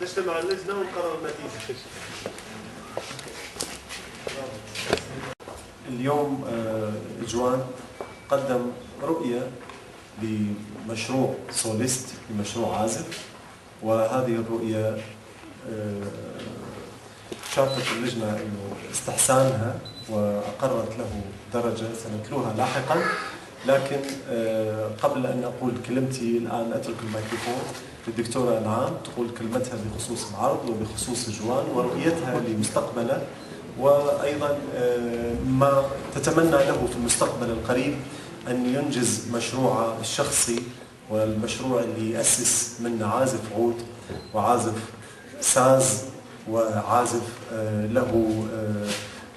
تجتمع اللجنة ونقرر النتيجة. اليوم جوان قدم رؤية لمشروع soloist، لمشروع عازف، وهذه الرؤية شافت اللجنة أنه استحسانها وأقرت له درجة سنتلوها لاحقا. لكن قبل أن أقول كلمتي الآن أترك الميكروفون للدكتورة أنعام تقول كلمتها بخصوص العرض وبخصوص جوان ورؤيتها لمستقبله، وأيضا ما تتمنى له في المستقبل القريب أن ينجز مشروعه الشخصي والمشروع اللي يأسس منه عازف عود وعازف ساز وعازف له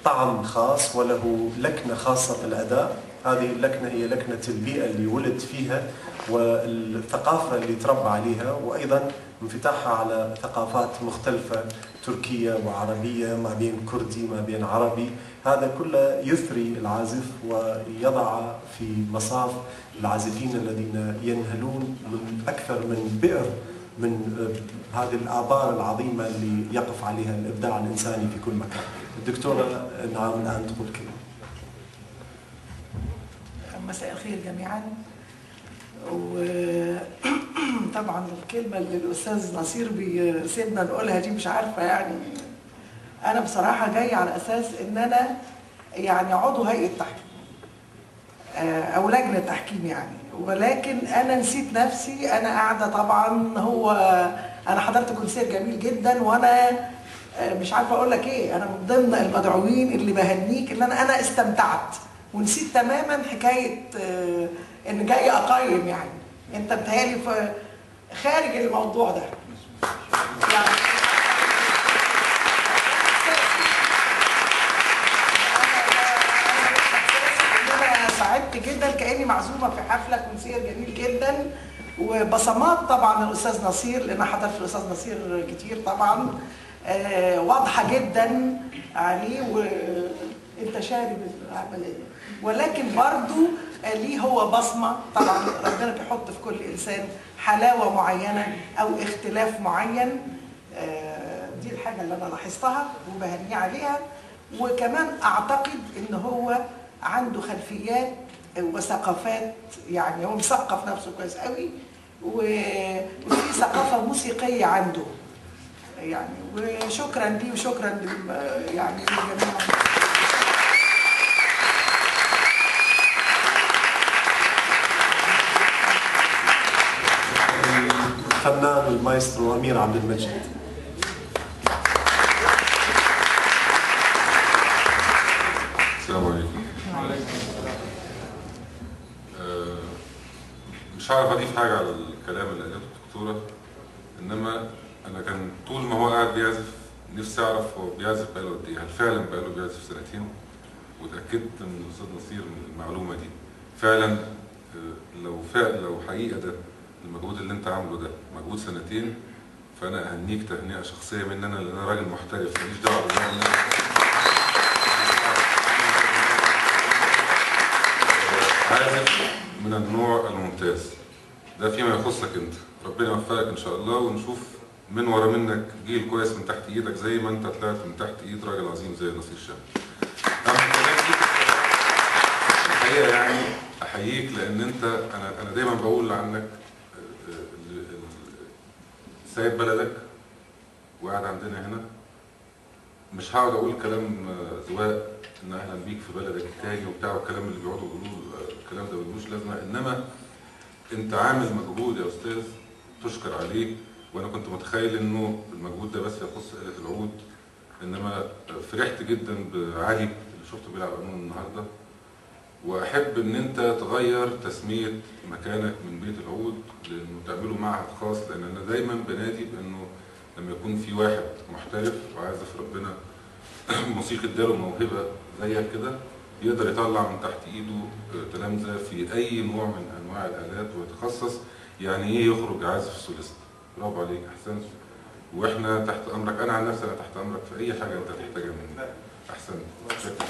طعم خاص وله لكنة خاصة في الأداء. هذه اللكنة هي لكنة البيئة اللي ولد فيها والثقافة اللي تربى عليها، وأيضا انفتاحها على ثقافات مختلفة، تركية وعربية، ما بين كردي ما بين عربي. هذا كله يثري العازف ويضع في مصاف العازفين الذين ينهلون من أكثر من بئر من هذه الآبار العظيمة اللي يقف عليها الإبداع الإنساني في كل مكان. الدكتورة نعم الآن تقول كلمة. مساء الخير جميعا. وطبعا الكلمة اللي الأستاذ نصير بيسيبنا نقولها دي مش عارفة، يعني أنا بصراحة جاية على أساس إن أنا يعني عضو هيئة تحكيم أو لجنة تحكيم يعني، ولكن أنا نسيت نفسي. أنا قاعدة طبعا، هو أنا حضرت concert جميل جدا وأنا مش عارفة أقول لك إيه، أنا من ضمن المدعوين اللي بهنيك إن أنا استمتعت ونسيت تماما حكاية إن جاي أقيم. يعني أنت بتهيألي خارج الموضوع ده يعني. أنا سعدت جدا كأني معزومة في حفلة concert جميل جدا، وبصمات طبعا الأستاذ نصير، لأن حضرت الأستاذ نصير كتير طبعا، واضحة جدا عليه وانت شارب العملية، ولكن برضو ليه هو بصمة. طبعا ربنا بيحط في كل إنسان حلاوة معينة أو اختلاف معين، دي الحاجة اللي أنا لاحظتها وبهنيه عليها. وكمان أعتقد إن هو عنده خلفيات وثقافات، يعني هو مثقف نفسه كويس قوي، وفي ثقافة موسيقية عنده يعني. وشكرا ليه وشكرا يعني للجميع. الفنان المايسترو أمير عبد المجيد. السلام عليكم. مش هعرف أضيف حاجة على الكلام اللي قالته الدكتورة، إنما أنا كان طول ما هو قاعد بيعزف نفسي أعرف هو بيعزف بقاله قد إيه، هل فعلا بقاله بيعزف سنتين؟ وتأكدت من الأستاذ نصير من المعلومة دي. فعلا لو حقيقة ده المجهود اللي أنت عامله ده مجهود سنتين، فأنا أهنيك تهنئة شخصية مني أنا، لأن أنا راجل محترف ماليش دعوة بالمعنى. عازف من النوع الممتاز ده فيما يخصك أنت، ربنا يوفقك إن شاء الله، ونشوف من ورا منك جيل كويس من تحت ايدك زي ما انت طلعت من تحت ايد راجل عظيم زي نصير شامل. اما الكلام دي الحقيقة يعني احييك، لان انت انا دايما بقول عنك سايب بلدك وقاعد عندنا هنا. مش هقعد اقول كلام زواق ان اهلا بيك في بلدك التاني وبتاع والكلام اللي بيقعدوا يقولوه، الكلام ده ملوش لازمه، انما انت عامل مجهود يا استاذ تشكر عليه. وانا كنت متخيل انه المجهود ده بس يخص آلة العود، انما فرحت جدا بعلي اللي شفته بيلعب قانون النهارده. واحب ان انت تغير تسمية مكانك من بيت العود لانه تعمله معهد خاص، لان انا دايما بنادي بانه لما يكون في واحد محترف وعازف ربنا موسيقى اداله موهبة زيك كده، يقدر يطلع من تحت ايده تلامذة في اي نوع من انواع الالات ويتخصص. يعني ايه يخرج عازف soloist؟ برافو عليك، احسنت، واحنا تحت امرك. انا عن نفسي انا تحت امرك في اي حاجة انت تحتاجها مني. احسنت، شكرا.